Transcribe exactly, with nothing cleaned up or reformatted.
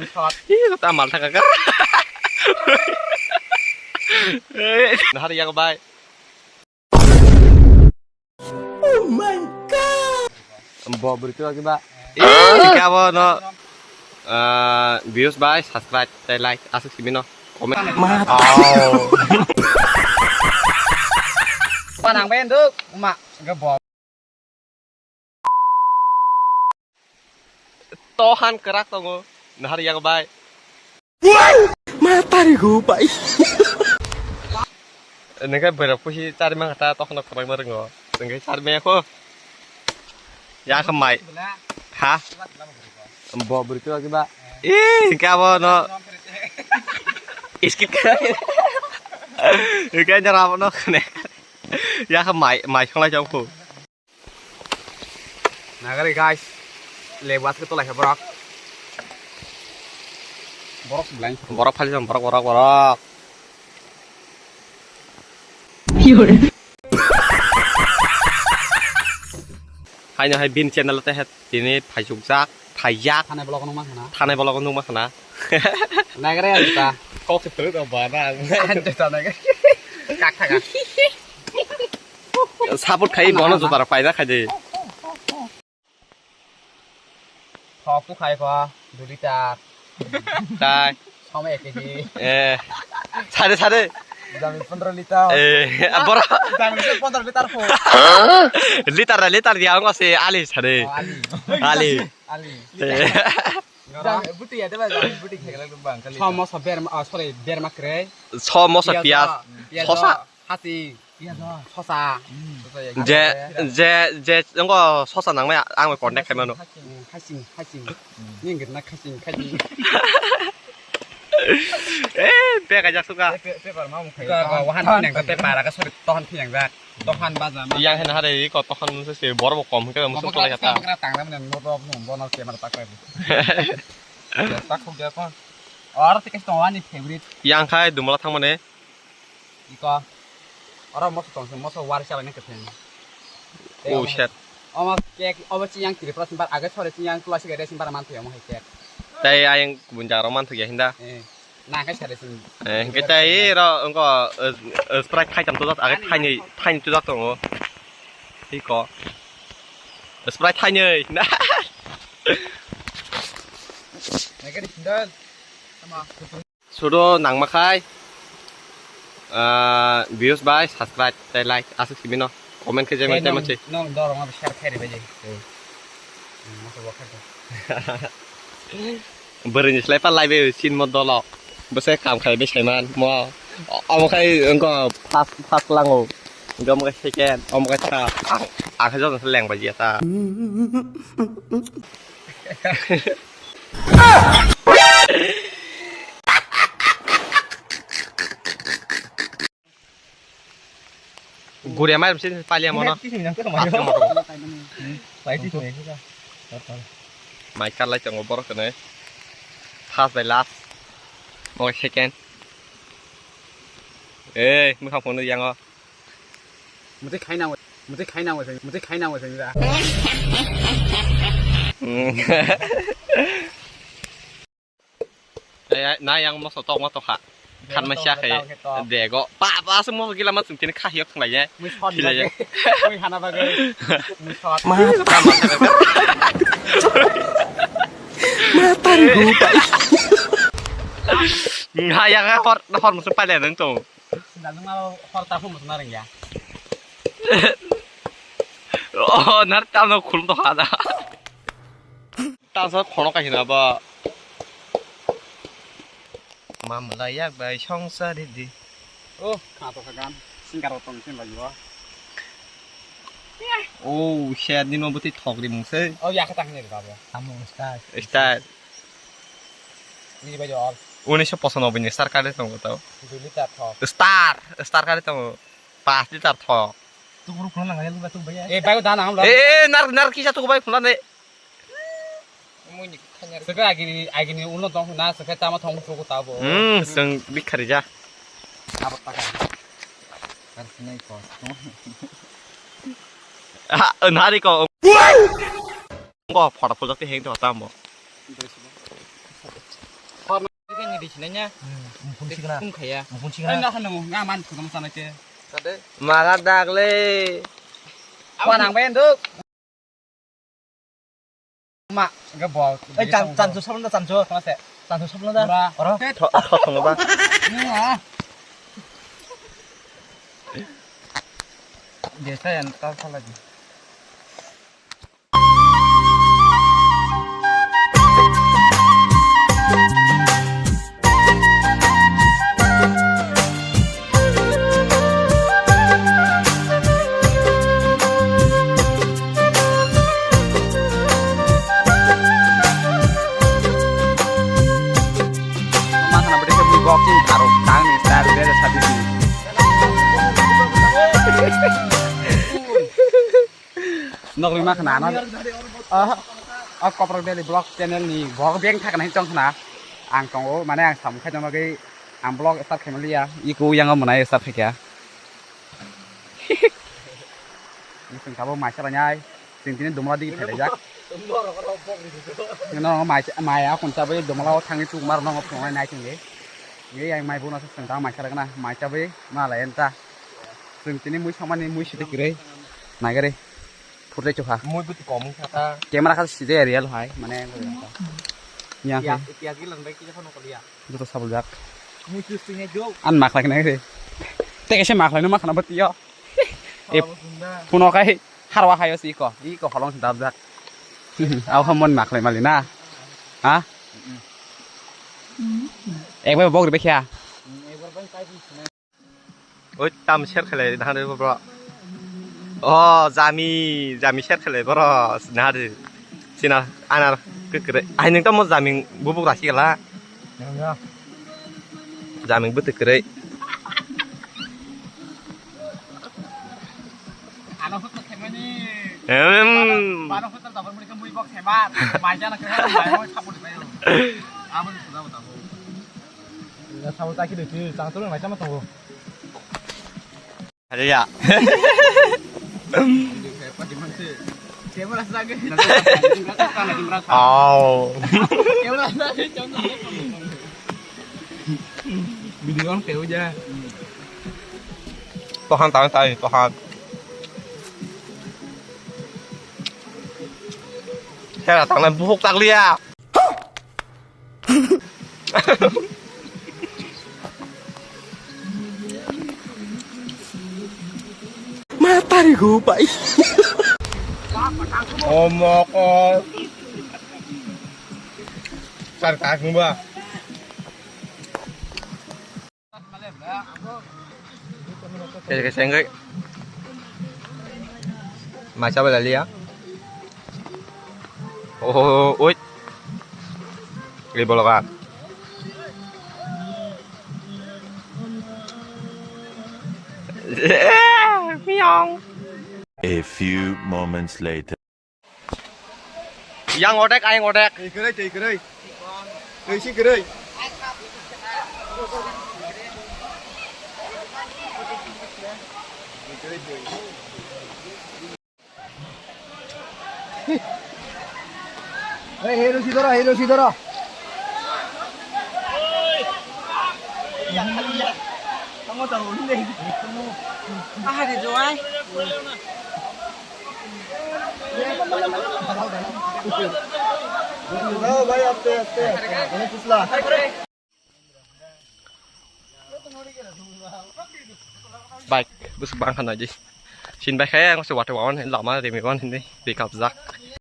Ih, kota mal thaka ka. Eh, nahar yang bai. Oh my God. Bo beri tu lagi, Mbak. Ih, kabo no. Eh, views bai, subscribe, tei like, asik simi no. Comment. Ma. Oh. Panang ben duk, ma, gebo. Tohan kerak tongo, nahar yang bai. Matari go bai. Nengke berok pusi chari mang kata tokhno kwbangma ringo. Nengke chari maya kho. Ya khe mai. Ha? Bo beri tu lagi, Mbak. Ih, kabo no. Skip khe. Nengke nyara no khne. Ya khe mai, mai songlai jong kho. Nagari guys, lebu aswk tolai kha borok. Borok blind. Borok phali jang borok, borok, borok. Haino hai bin channel te het tini phaijukjak, phaijak. Thanai vlog nungma khana. Thanai vlog nungma khana. Nagari ani ta. Kok se phuru ba na. Ani ta nagari. Kak thaka. Support khai bono jotar paida khai de. Thok tu khai pha, dui liter. Tai. Som ek kg. Eh. Sare, sare. Jami pondro liter. Eh, abora. Jami pondro liter pho. Liter na liter dia ngo se ali sare. Oh, ali. Ali. Ali. Eh. Jami buti ya deba, jami buti khegla lu bang kali. Som moso berma, ah, sorry, berma kre. Som moso piyaj. Piyaj. Sosa. Hati. Sosa. Hmm. Sosa ya. Je, je, je, ngo sosa nang maya, ang contact khai mano. Hmm, khasing, khasing. Hmm. Ning gitna khasing, khasing. Eh, pe kajak suka. Pe, pe, paper ma mung khai. Ka, ka, wahan pinang ka, pe para ka, sorry, tohan pinang ka. Tohan baja ma. Yang hen hare ko tohan se se bor bo kom ke musu tolai kata. Tang na mane no rob no bono ke mar tak pai. Ya tak ko ya ko. Or te ke to ani favorite. Yang khai dumla thang mane. Iko. Oro moso tong se, moso wari chalai nang ketheng. Oh, shit. Omo cake, omo chiyang Tripura simbar, age sore chiyang tula sigai de simbar man thuya mo hai cake. Tai ayang kubun jaga man thuya hinda. Eh, na kai sare sim. Eh, hingke tai ro, engko, eh, eh, Sprite thai tam tujak, age thaini, thaini tujak tongo. Iko. Sprite thaini, na. Nai kai sindal. Sama. Sudo nangma khai, ah, views bai, subscribe, tei like, aswk simi no, comment khe jemon tei masi. Nong dorong abo share khairi bai jai. Hmm. Hmm, masa bo khato. Bwrwini slai pa lai bai sin mo dolo. Bwsai kam khai bai saiman mo. Omo khai wngkha first, first lango. Wngkha omo khai second, omo khai third. Ang, ang khai joto se leng bai ya ta. Guria mai msin palia mono. Mai kar lai tongo borok kene. First by last. Mo second. Eh, mukha phone yango. Muti khaina, muti khaina, muti khaina, muti khaina. Hmm. Eh, na yang moso tok ma tokha. Khan ma siya khe dego. Pa, pa, se moso gila ma sung tini kha hiyo khlai ye. Mui shot khilai ye. Mui hana bagwi. Mui shot. Ma, ma, ma, ma. Ma, tari go, pai. Ha, ya, hor, hor, musu pai le nang to. Sinda nung aro hor ta phung musu narang ya. Oh, nar ta no khulum to ha da. Tasa khono kaisa na ba. Mamla yak bai songsari di. Oh, kha to kha gan. Singer rok tong sin lagi wa. Oh, shit, nino bwtwi thok ri mung se. Oh, ya kha tang ni ba ba. Amo star. Star. Ni bai jor. Unisho posanoboi ni star kare tongo to. Dui liter thok. Star, star kare tongo. Pas liter thok. Tu guru khulna ngai lu ba tu bai. Eh, bai da na hamla. Eh, eh, nar, nar kisa tu bai khulna ne. Saka agini, agini ulo tong na saka tama thong suku tabo. Hmm, seng bikharija. Abo taka. Kar sinai ko. Ah, nari ko. Ko phora phora te heng to tamo. Sinanya. Hmm, mukhung sikna. Mukhung khaya. Mukhung sikna. Ai, na khan mo, nga man thum sana ke. Kade? Maga dagle. Apa nang ben duk? Ma, ga bol. Ei, chan, chan chu sabun da, chan chu. Sama se. Chan chu sabun da. Ora. Ora. Tho, tho, tho, ba. Ni ha. Desa yang tal salah ji. Mana beri ke beli boxing taruh tangan ni style dia ada satu ni. Nokni ma khna no. Ah, ah, Koprok Daily Vlog channel ni vlog beng thak nai chong khna. Ang tongo, mane ang samung khai tongma gwi ang vlog start khai maliya. Iku yang mwnai start khai kya. Ni sing kabo maisa ranyai. Sing tini dumla digi thai jak. No mai mai akon chabai dumla o thangi chuk mar no phunai nai chungi. Ye yang mai bono sing ta maisa ragna mai chabai ma la enta. Chwng tini mui samani mui site kwrwi. Naigari. Phurtei chukha. Mui buti kom wngkha ta. Camera kha side real hai. Mane. Yang Piyaj, hai. Piyaj gilang bai kisa phano koliya. Joto sabul jak. Mui chwng sing hai jo. An makhlai nai re. Te kaisa makhlai no makhna bati yo. E, phuno kai harwa hayo si ko. I ko holong si dab jak. Au hamon makhlai mali na. Ha? Ekbar bok re bekya. Oi, tam share khlai na hari bro. Oh, jami, jami share khlai bro. Na hari. Sina anar kekre. Ai nang tamo jami bubuk rasi kala. Jami butu kre. Ano hotel kemani. Em. Baro hotel tabur muni kemui bok sebar. Mai jana kemani mai mo sabur mai. Amo ni sudah tahu. Ya, sabur taki deh, cang turun mai sama tahu. Ada ya. Camera lagi. Oh. Camera lagi, contoh. Video on kayak aja. Tuhan tahu tahu Tuhan. Saya datang dan bubuk tak lihat. Matari go pai. Omoko. Sar tak ngba. Kaisa kaisa wngkhe maisa bai laliya. Oh, oi. Ri boloka. Miong. A few moments later. Yang odek, ayang odek. Twi kwrwi, twi kwrwi. Twi si kwrwi. Hei, hei, rwsi doro, hei, rwsi doro. Ahari jowai. Bravo, bhai, aste, aste. Bhai, pusla. Bike bwswk bang kha naidi. Sin bai khe ang se watwi wan lama rimi wan hinwi pick up jak.